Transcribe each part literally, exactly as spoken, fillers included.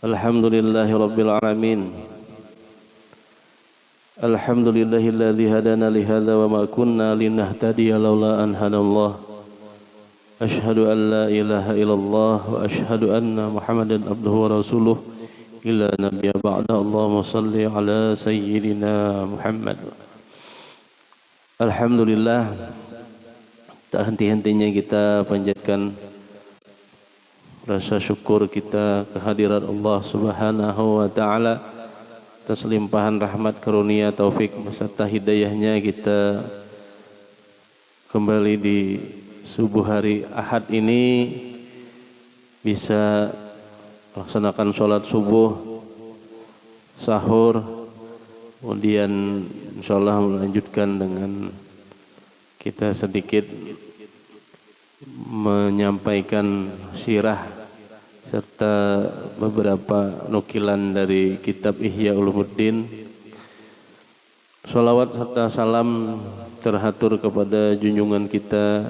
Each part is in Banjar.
Alhamdulillahirabbil alamin. Alhamdulillahilladzi hadana li hadza wa ma kunna linahtadiya laula an hadanallah. Asyhadu an la ilaha illallah wa asyhadu anna Muhammadan abduhu wa rasuluh. La nabiyya ba'da. Allahumma shalli ala sayyidina Muhammad. Alhamdulillah, tak henti-hentinya kita panjatkan rasa syukur kita kehadirat Allah Subhanahu wa Ta'ala atas limpahan rahmat, karunia, taufik, beserta hidayahnya kita kembali di subuh hari Ahad ini bisa melaksanakan sholat subuh, sahur, kemudian insya Allah melanjutkan dengan kita sedikit menyampaikan sirah serta beberapa nukilan dari kitab Ihya Ulumuddin. Salawat serta salam terhatur kepada junjungan kita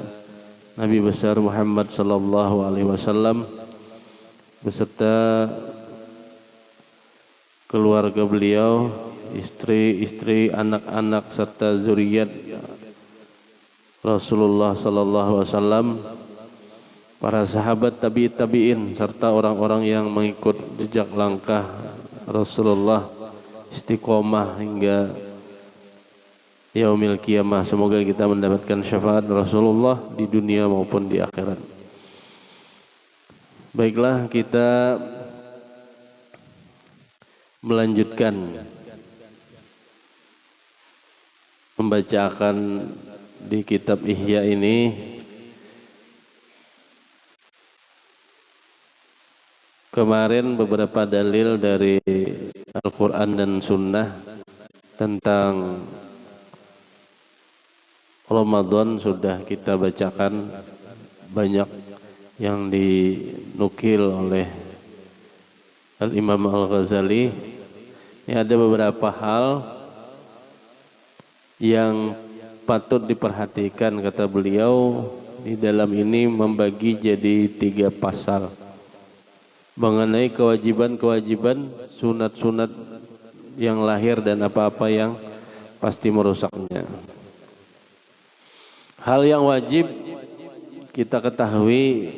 Nabi besar Muhammad sallallahu alaihi wasallam beserta keluarga beliau, istri-istri, anak-anak serta zuriat Rasulullah sallallahu alaihi wasallam, para sahabat, tabi'it tabi'in serta orang-orang yang mengikut jejak langkah Rasulullah istiqomah hingga yaumil qiyamah. Semoga kita mendapatkan syafaat Rasulullah di dunia maupun di akhirat. Baiklah, kita melanjutkan membacakan di kitab Ihya ini. Kemarin beberapa dalil dari Al-Quran dan Sunnah tentang Ramadan sudah kita bacakan, banyak yang dinukil oleh Al-Imam Al-Ghazali. Ini ada beberapa hal yang patut diperhatikan, kata beliau, di dalam ini membagi jadi tiga pasal mengenai kewajiban-kewajiban, sunat-sunat yang lahir dan apa-apa yang pasti merusaknya. Hal yang wajib kita ketahui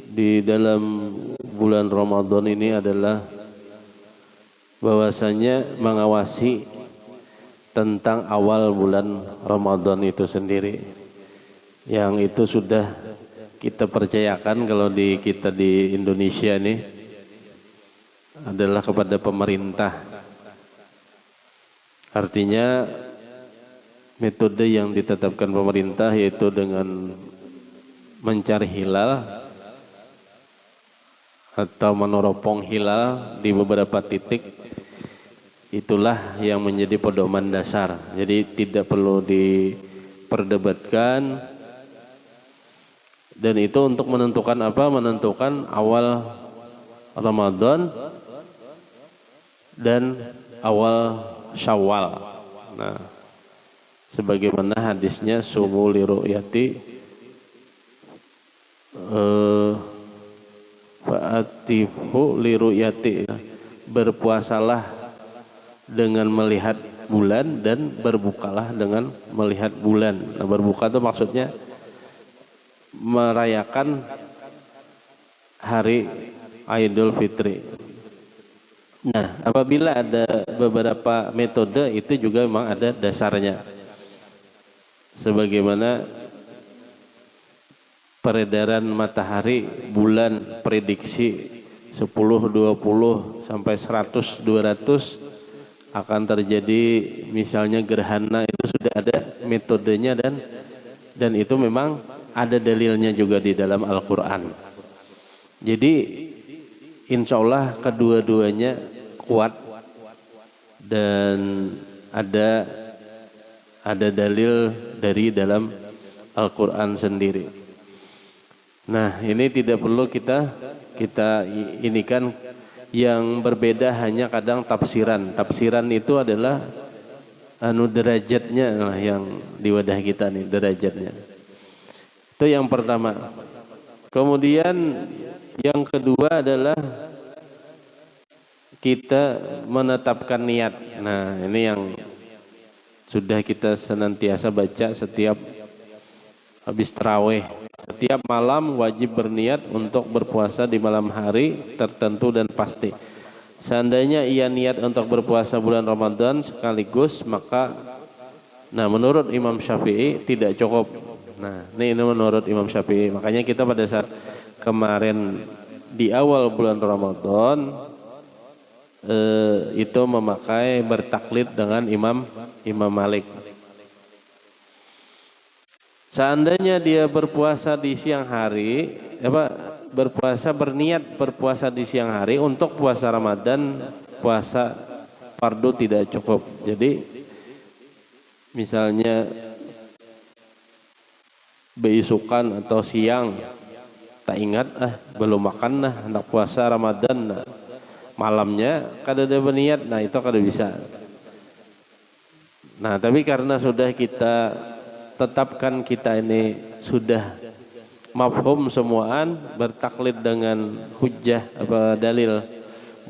di dalam bulan Ramadan ini adalah bahwasanya mengawasi tentang awal bulan Ramadan itu sendiri, yang itu sudah kita percayakan kalau di kita di Indonesia nih adalah kepada pemerintah. Artinya, metode yang ditetapkan pemerintah yaitu dengan mencari hilal atau menoropong hilal di beberapa titik, itulah yang menjadi pedoman dasar. Jadi tidak perlu diperdebatkan, dan itu untuk menentukan apa? Menentukan awal Ramadan dan awal Syawal. Nah, sebagaimana hadisnya, "Sumu li ru'yati, eh, fa'atifu li ru'yati." Berpuasalah dengan melihat bulan dan berbukalah dengan melihat bulan. Nah, berbuka itu maksudnya merayakan hari Idul Fitri. Nah, apabila ada beberapa metode, itu juga memang ada dasarnya. Sebagaimana peredaran matahari, bulan, prediksi sepuluh, dua puluh, sampai seratus, dua ratus akan terjadi misalnya gerhana, itu sudah ada metodenya dan dan itu memang ada dalilnya juga di dalam Al-Quran. Jadi, insya Allah kedua-duanya kuat dan ada ada dalil dari dalam Al-Quran sendiri. Nah, ini tidak perlu kita kita i- ini kan, yang berbeda hanya kadang tafsiran. Tafsiran itu adalah anu derajatnya lah yang di wadah kita nih derajatnya. Itu yang pertama. Kemudian yang kedua adalah kita menetapkan niat. Nah, ini yang sudah kita senantiasa baca setiap habis tarawih. Setiap malam wajib berniat untuk berpuasa di malam hari tertentu dan pasti. Seandainya ia niat untuk berpuasa bulan Ramadan sekaligus, maka, nah, menurut Imam Syafi'i tidak cukup. Nah, ini, ini menurut Imam Syafi'i. Makanya kita pada saat kemarin di awal bulan Ramadan, eh, itu memakai bertaklid dengan Imam Imam Malik. Seandainya dia berpuasa di siang hari, apa, berpuasa, berniat berpuasa di siang hari untuk puasa Ramadan, puasa fardu tidak cukup. Jadi misalnya beisukan atau siang, tak ingat, ah, belum makan nah, hendak puasa Ramadan nah. Malamnya kada ada berniat, nah, itu kada bisa. Nah, tapi karena sudah kita tetapkan kita ini sudah mafhum semuaan, bertaklid dengan hujah apa dalil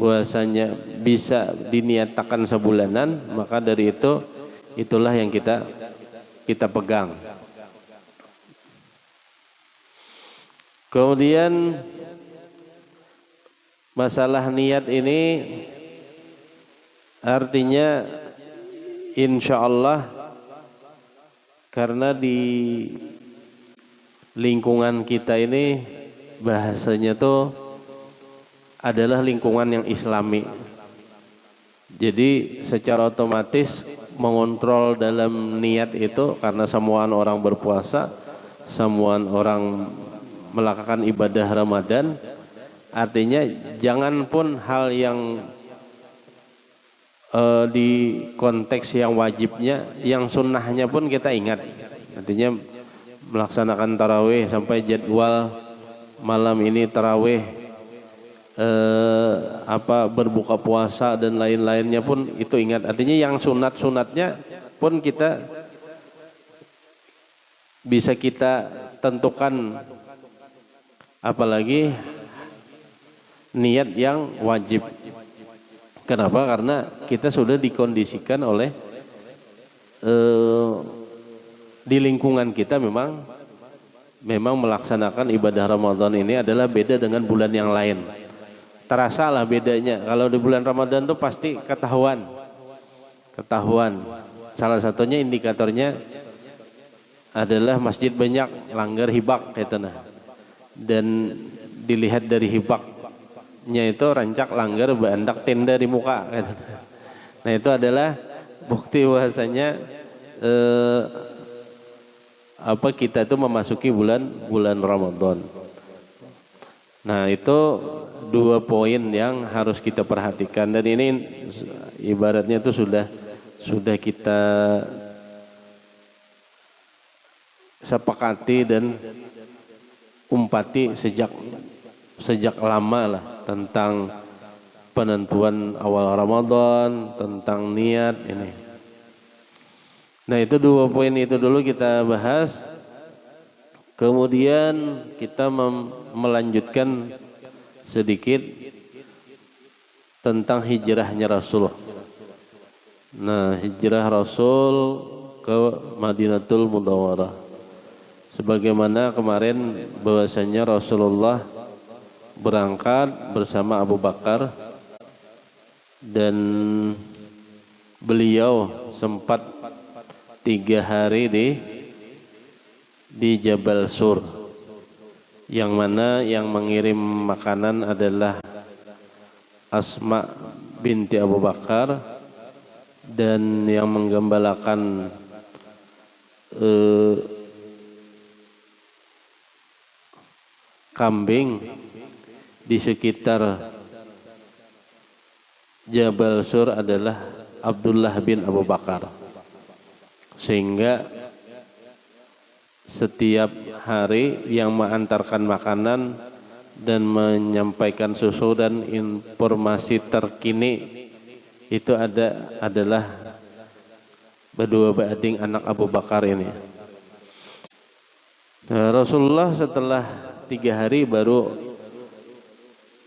bahwasanya bisa diniatakan sebulanan, maka dari itu itulah yang kita kita pegang. Kemudian masalah niat ini artinya insya Allah karena di lingkungan kita ini bahasanya tuh adalah lingkungan yang islami. Jadi secara otomatis mengontrol dalam niat itu karena semuaan orang berpuasa, semuaan orang melakukan ibadah Ramadan, artinya jangan pun hal yang eh, di konteks yang wajibnya, yang sunnahnya pun kita ingat. Artinya melaksanakan tarawih sampai jadwal malam ini tarawih, eh, apa, berbuka puasa dan lain-lainnya pun itu ingat. Artinya yang sunat-sunatnya pun kita bisa kita tentukan, apalagi niat yang wajib. Kenapa? Karena kita sudah dikondisikan oleh eh, di lingkungan kita memang memang melaksanakan ibadah Ramadan ini adalah beda dengan bulan yang lain. Terasa lah bedanya. Kalau di bulan Ramadan tuh pasti ketahuan. Ketahuan. Salah satunya indikatornya adalah masjid banyak langgar hibak gitu nah. Dan dilihat dari hibaknya itu rancak langgar baandak tenda di muka gitu. Nah, itu adalah bukti bahwasanya eh, apa kita itu memasuki bulan bulan Ramadan. Nah, itu dua poin yang harus kita perhatikan dan ini ibaratnya itu sudah sudah kita sepakati dan umpati sejak sejak lama lah tentang penentuan awal Ramadan, tentang niat ini. Nah, itu dua poin itu dulu kita bahas. Kemudian kita mem- melanjutkan sedikit tentang hijrahnya Rasul. Nah, hijrah Rasul ke Madinatul Munawwarah. Sebagaimana kemarin bahwasanya Rasulullah berangkat bersama Abu Bakar dan beliau sempat tiga hari di di Jabal Sur, yang mana yang mengirim makanan adalah Asma binti Abu Bakar dan yang menggembalakan eh, kambing di sekitar Jabal Sur adalah Abdullah bin Abu Bakar. Sehingga setiap hari yang mengantarkan makanan dan menyampaikan susu dan informasi terkini itu ada adalah berdua beading anak Abu Bakar ini. Nah, Rasulullah setelah tiga hari baru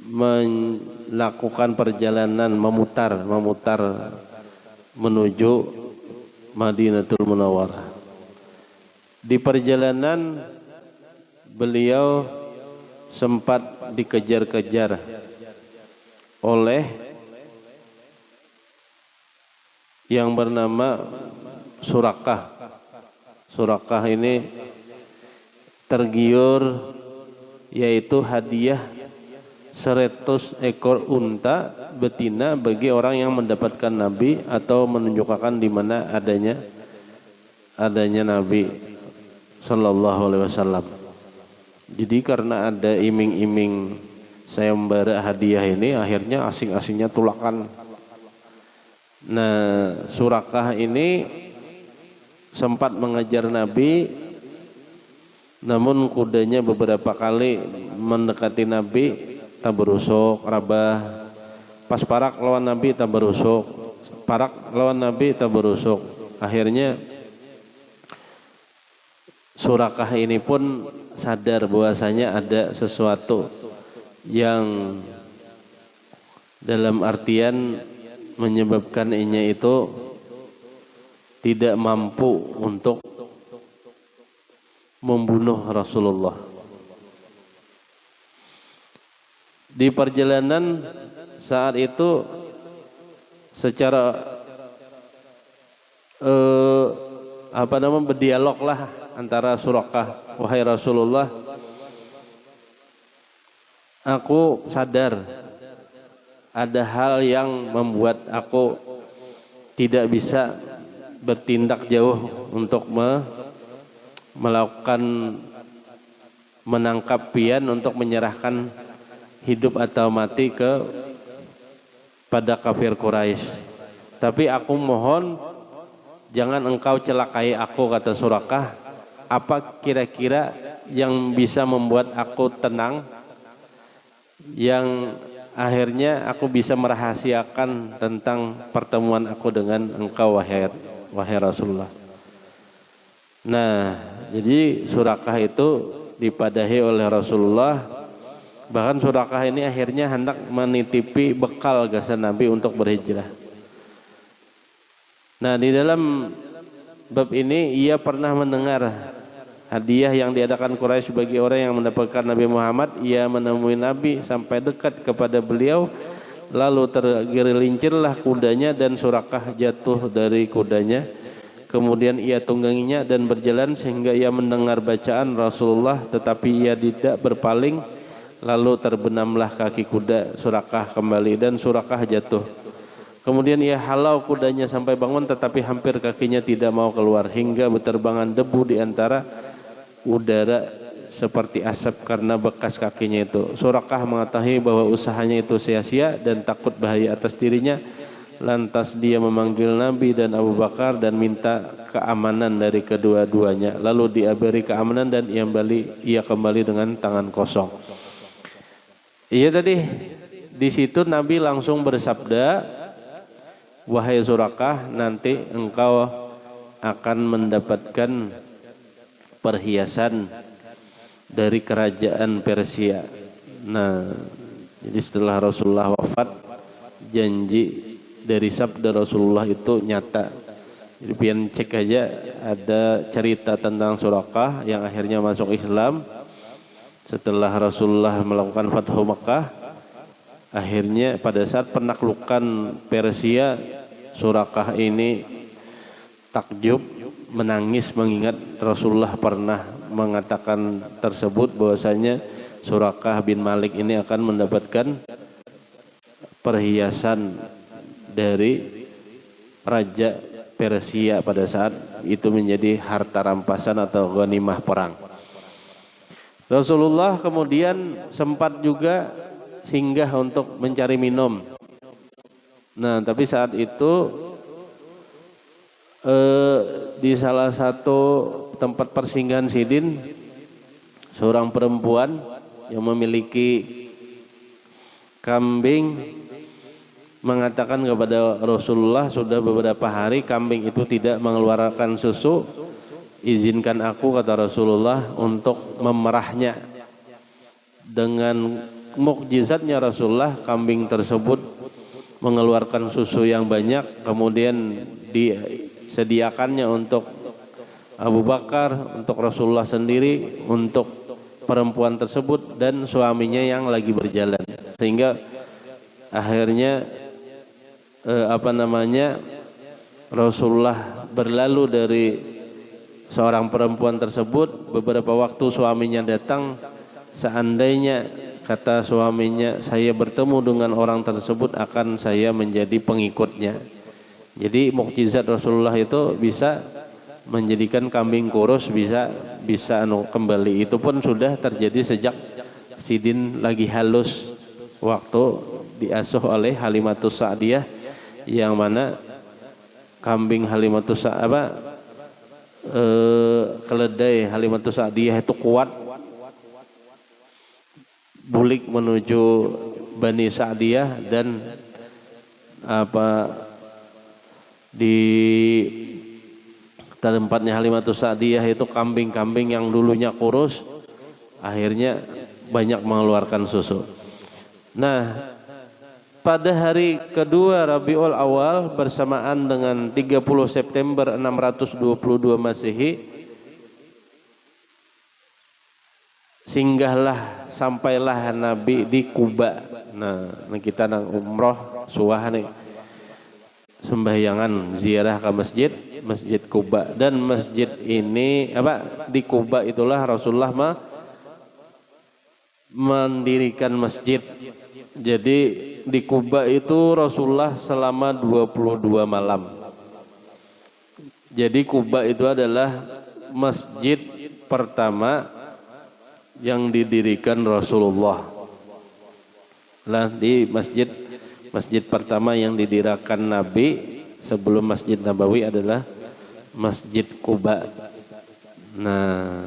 melakukan perjalanan memutar, memutar menuju Madinatul Munawwarah. Di perjalanan beliau sempat dikejar-kejar oleh yang bernama Surakah. Surakah ini tergiur, yaitu hadiah seratus ekor unta betina bagi orang yang mendapatkan Nabi atau menunjukkan di mana adanya adanya Nabi Sallallahu Alaihi Wasallam. Jadi karena ada iming-iming sayembara hadiah ini, akhirnya asing-asingnya tulakan. Nah, Surakah ini sempat mengejar Nabi, namun kudanya beberapa kali mendekati Nabi, taberusuk, rabah. Pas parak lawan Nabi, taberusuk. Parak lawan Nabi, taberusuk. Akhirnya Surakah ini pun sadar bahwasanya ada sesuatu yang dalam artian menyebabkan inya itu tidak mampu untuk membunuh Rasulullah. Di perjalanan saat itu secara eh, apa nama, berdialoglah antara Surakah, "Wahai Rasulullah, aku sadar ada hal yang membuat aku tidak bisa bertindak jauh untuk me- melakukan menangkap pian untuk menyerahkan hidup atau mati ke pada kafir Quraisy. Tapi aku mohon jangan engkau celakai aku," kata Surakah. "Apa kira-kira yang bisa membuat aku tenang, yang akhirnya aku bisa merahasiakan tentang pertemuan aku dengan engkau, wahai, wahai Rasulullah?" Nah, jadi Surakah itu dipadahi oleh Rasulullah. Bahkan Surakah ini akhirnya hendak menitipi bekal gasan Nabi untuk berhijrah. Nah, di dalam bab ini ia pernah mendengar hadiah yang diadakan Quraisy bagi orang yang mendapatkan Nabi Muhammad. Ia menemui Nabi sampai dekat kepada beliau, lalu tergelincirlah kudanya dan Surakah jatuh dari kudanya. Kemudian ia tungganginya dan berjalan sehingga ia mendengar bacaan Rasulullah, tetapi ia tidak berpaling, lalu terbenamlah kaki kuda Surakah kembali dan Surakah jatuh. Kemudian ia halau kudanya sampai bangun, tetapi hampir kakinya tidak mau keluar, hingga beterbangan debu di antara udara seperti asap karena bekas kakinya itu. Surakah mengetahui bahwa usahanya itu sia-sia dan takut bahaya atas dirinya. Lantas dia memanggil Nabi dan Abu Bakar dan minta keamanan dari kedua-duanya. Lalu dia beri keamanan dan ia kembali, ia kembali dengan tangan kosong. Iya tadi, di situ Nabi langsung bersabda, "Wahai Surakah, nanti engkau akan mendapatkan perhiasan dari kerajaan Persia." Nah, jadi setelah Rasulullah wafat, janji dari sabda Rasulullah itu nyata. Jadi pian cek aja, ada cerita tentang Surakah yang akhirnya masuk Islam setelah Rasulullah melakukan Fathu Mekah. Akhirnya pada saat penaklukan Persia, Surakah ini takjub, menangis mengingat Rasulullah pernah mengatakan tersebut, bahwasanya Surakah bin Malik ini akan mendapatkan perhiasan dari raja Persia pada saat itu menjadi harta rampasan atau ghanimah perang. Rasulullah kemudian sempat juga singgah untuk mencari minum. Nah, tapi saat itu eh, di salah satu tempat persinggahan sidin, seorang perempuan yang memiliki kambing mengatakan kepada Rasulullah, "Sudah beberapa hari kambing itu tidak mengeluarkan susu, izinkan aku," kata Rasulullah, "untuk memerahnya dengan mukjizatnya Rasulullah, kambing tersebut mengeluarkan susu yang banyak, kemudian disediakannya untuk Abu Bakar, untuk Rasulullah sendiri, untuk perempuan tersebut dan suaminya yang lagi berjalan, sehingga akhirnya eh, apa namanya, Rasulullah berlalu dari seorang perempuan tersebut. Beberapa waktu suaminya datang, seandainya, kata suaminya, saya bertemu dengan orang tersebut, akan saya menjadi pengikutnya. Jadi mukjizat Rasulullah itu bisa menjadikan kambing kurus bisa, bisa anu kembali. Itu pun sudah terjadi sejak sidin lagi halus, waktu diasuh oleh Halimatus Sa'diyah, yang mana kambing Halimatus Sa-, apa, eh, keledai Halimatus Sa'diyah itu kuat, bulik menuju Bani Sa'diyah, dan apa, di tempatnya Halimatus Sa'diyah itu kambing-kambing yang dulunya kurus, akhirnya banyak mengeluarkan susu. Nah, pada hari kedua Rabiul Awal, bersamaan dengan tiga puluh September enam ratus dua puluh dua Masehi, singgahlah, sampailah Nabi di Kuba. Nah, kita nang umroh suah nih, sembahyangan, ziarah ke masjid, Masjid Kuba. Dan masjid ini, apa, di Kuba itulah Rasulullah me-, mendirikan masjid. Jadi di Kuba itu Rasulullah selama dua puluh dua malam. Jadi Kuba itu adalah masjid pertama yang didirikan Rasulullah. Lah, di masjid, masjid pertama yang didirikan Nabi sebelum Masjid Nabawi adalah Masjid Kuba. Nah,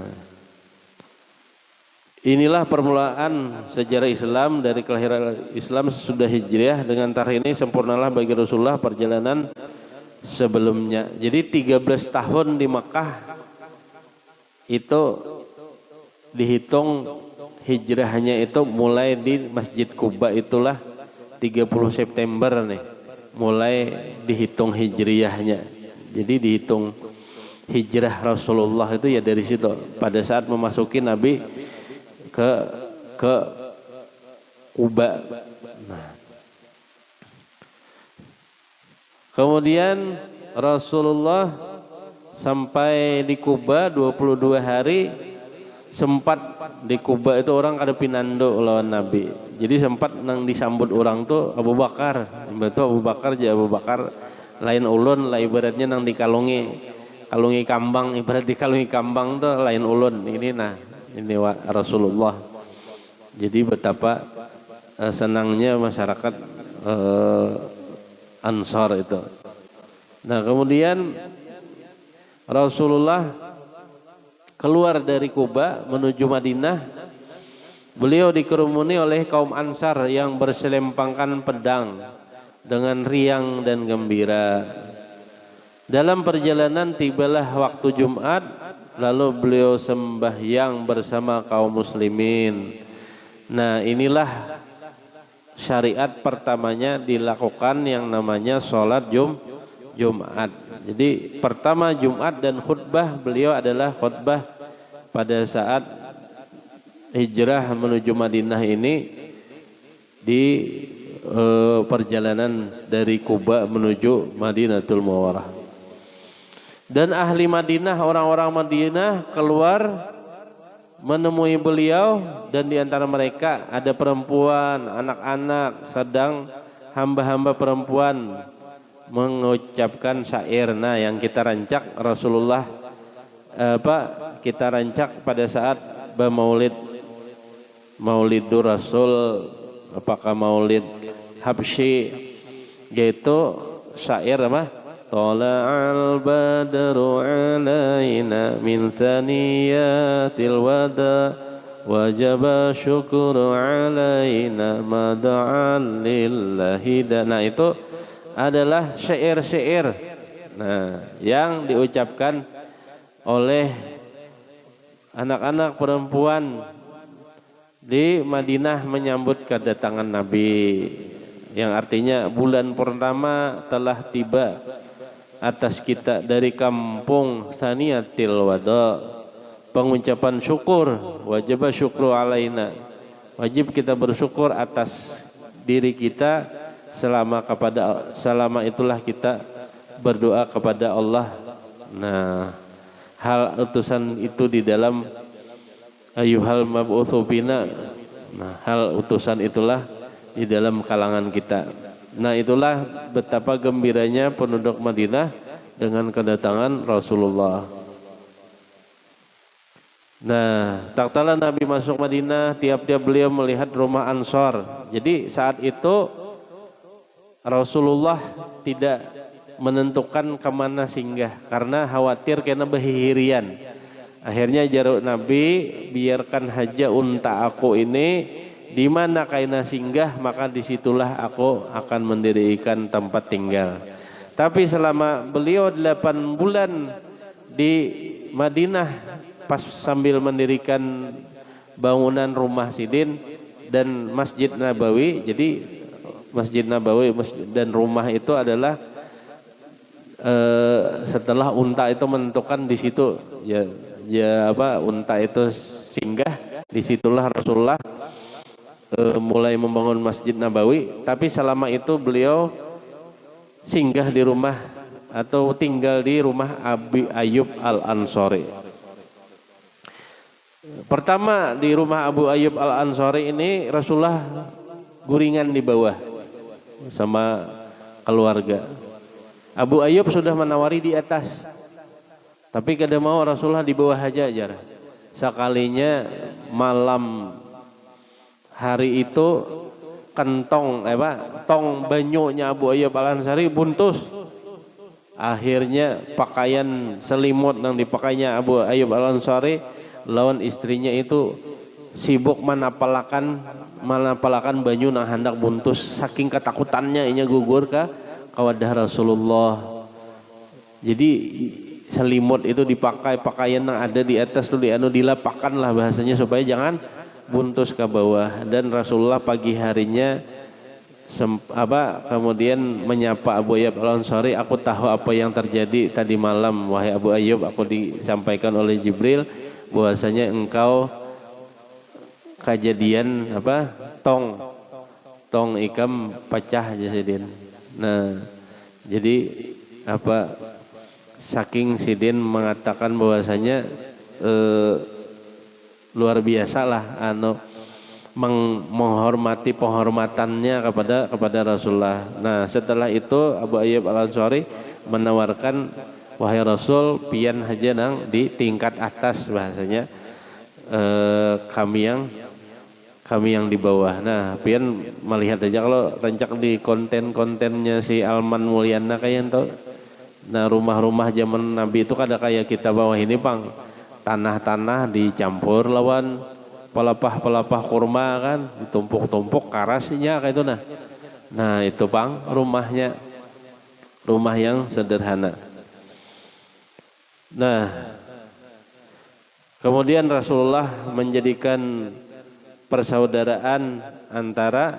inilah permulaan sejarah Islam, dari kelahiran Islam sesudah Hijriah. Dengan tarikh ini sempurnalah bagi Rasulullah perjalanan sebelumnya. Jadi tiga belas tahun di Mekah itu dihitung hijrahnya itu mulai di Masjid Kuba itulah tiga puluh September nih, mulai dihitung hijriahnya. Jadi dihitung hijrah Rasulullah itu ya dari situ, pada saat memasuki Nabi ke, ke Kuba. Nah. Kemudian Rasulullah sampai di Kuba dua puluh dua hari. Sempat di Kuba itu orang kada pinandu lawan Nabi. Jadi sempat nang disambut orang tu Abu Bakar. Imbah tu Abu Bakar, jar Abu Bakar, lain ulun lah, ibaratnya nang dikalungi, kalungi kambang, ibarat dikalungi kambang tu lain ulun. Ini nah, ini wa-, Rasulullah. Jadi betapa, eh, senangnya masyarakat, eh, Ansar itu. Nah, kemudian Rasulullah keluar dari Kuba menuju Madinah. Beliau dikerumuni oleh kaum Ansar yang berselempangkan pedang dengan riang dan gembira. Dalam perjalanan tibalah waktu Jumat, lalu beliau sembahyang bersama kaum muslimin. Nah, inilah syariat pertamanya dilakukan yang namanya sholat Jum-, Jumat. Jadi pertama Jumat dan khutbah beliau adalah khutbah pada saat hijrah menuju Madinah ini di, eh, perjalanan dari Kuba menuju Madinatul Munawwarah. Dan ahli Madinah, orang-orang Madinah keluar menemui beliau, dan di antara mereka ada perempuan, anak-anak, sedang hamba-hamba perempuan mengucapkan syair. Nah, yang kita rancak Rasulullah, eh, apa, kita rancak pada saat bermaulid, Maulidur Rasul, apakah Maulid Habsyi, yaitu syair apa? Tala'al badru alaina min thaniyatil wada, wajaba syukru alaina mada'an lillahi da. Nah, itu adalah syair-syair, nah, yang diucapkan oleh anak-anak perempuan Di Madinah menyambut kedatangan Nabi, yang artinya bulan purnama telah tiba atas kita dari kampung Saniatil Wada. Pengucapan syukur, wajib syukru alaina. Wajib kita bersyukur atas diri kita selama kepada selama itulah kita berdoa kepada Allah. Nah, hal utusan itu di dalam ayuhal mab'utsu fina. Nah, hal utusan itulah di dalam kalangan kita. Nah, itulah betapa gembiranya penduduk Madinah dengan kedatangan Rasulullah. Nah, tatkala Nabi masuk Madinah, tiap-tiap beliau melihat rumah Ansor. Jadi saat itu Rasulullah tidak menentukan kemana singgah karena khawatir kena behihirian. Akhirnya jaruk Nabi, biarkan haja unta aku ini di mana kaina singgah, maka disitulah aku akan mendirikan tempat tinggal. Tapi selama beliau delapan bulan di Madinah, pas sambil mendirikan bangunan rumah sidin dan Masjid Nabawi. Jadi Masjid Nabawi dan rumah itu adalah eh, setelah unta itu menentukan di situ, ya, ya apa, unta itu singgah, disitulah Rasulullah eh, mulai membangun Masjid Nabawi. Tapi selama itu beliau singgah di rumah atau tinggal di rumah Abi Ayub Al Ansori. Pertama, di rumah Abu Ayub Al Ansori ini Rasulullah guringan di bawah sama keluarga. Abu Ayub sudah menawari di atas, tapi kada mau, Rasulullah di bawah aja, jar. Sekalinya malam hari itu, kentong apa, tong banyunya Abu Ayub Al Ansori buntus. Akhirnya pakaian selimut yang dipakainya Abu Ayub Al Ansori lawan istrinya itu sibuk manapalakan manapalakan banyu nang handak buntus, saking ketakutannya inya gugur ka kawadah Rasulullah. Jadi selimut itu dipakai, pakaian yang ada di atas tu di anu, dilapakan lah bahasanya supaya jangan buntus ke bawah. Dan Rasulullah pagi harinya sem, apa kemudian menyapa Abu Ayub Al Ansori, aku tahu apa yang terjadi tadi malam, wahai Abu Ayub, aku disampaikan oleh Jibril bahwasanya engkau kejadian apa tong tong ikam pecah, jar sidin. Nah, jadi apa saking sidin mengatakan bahwasanya eh, luar biasa lah anu meng, menghormati penghormatannya kepada kepada Rasulullah. Nah, setelah itu Abu Ayyub Al Ansori menawarkan, wahai Rasul, pian haja nang di tingkat atas, bahasanya eh, kami yang kami yang di bawah. Nah, pian melihat aja kalau rancak di konten-kontennya si Alman Mulyana kayak itu. Nah, rumah-rumah zaman Nabi itu kada kayak kita bawah ini, pang. Tanah-tanah dicampur lawan pelepah-pelepah kurma kan, ditumpuk-tumpuk karasnya kayak itu nah. Nah, itu pang rumahnya. Rumah yang sederhana. Nah, kemudian Rasulullah menjadikan persaudaraan antara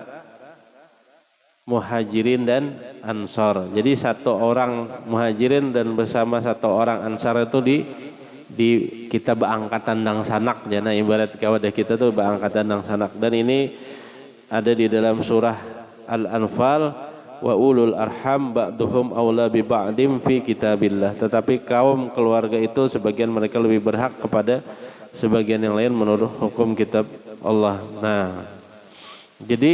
Muhajirin dan Ansor. Jadi satu orang Muhajirin dan bersama satu orang Ansar itu di di kita beangkatan dangsanak, jana ibarat kawadah kita tuh beangkatan dangsanak. Dan ini ada di dalam surah Al-Anfal, wa ulul arham ba'duhum aula bi ba'dim fi kitabillah. Tetapi kaum keluarga itu sebagian mereka lebih berhak kepada sebagian yang lain menurut hukum kitab Allah. Nah, jadi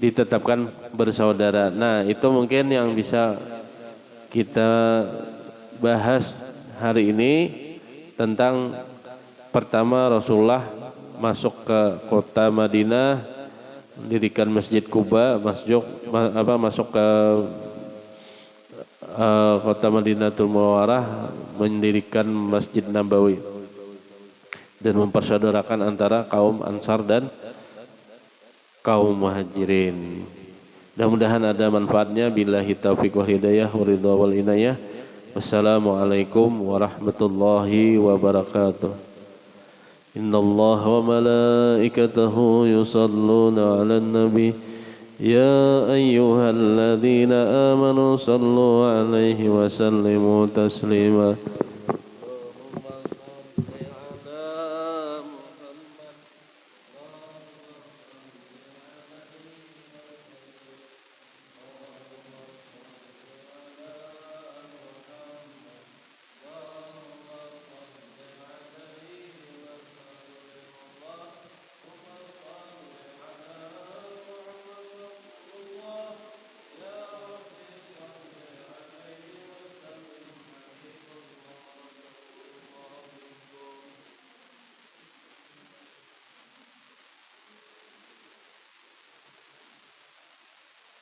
ditetapkan bersaudara. Nah, itu mungkin yang bisa kita bahas hari ini tentang pertama Rasulullah masuk ke kota Madinah, mendirikan Masjid Kuba, masjid apa masuk ke uh, kota Madinatul Munawwarah, mendirikan Masjid Nabawi dan mempersaudarakan antara kaum Ansar dan kaum Muhajirin. Mudah-mudahan ada manfaatnya. Billahi taufiq wal hidayah wa ridha wal inayah. Wassalamualaikum warahmatullahi wabarakatuh. إن الله وملائكته يصلون على النبي، يا أيها الذين آمنوا صلوا عليه وسلموا تسليما.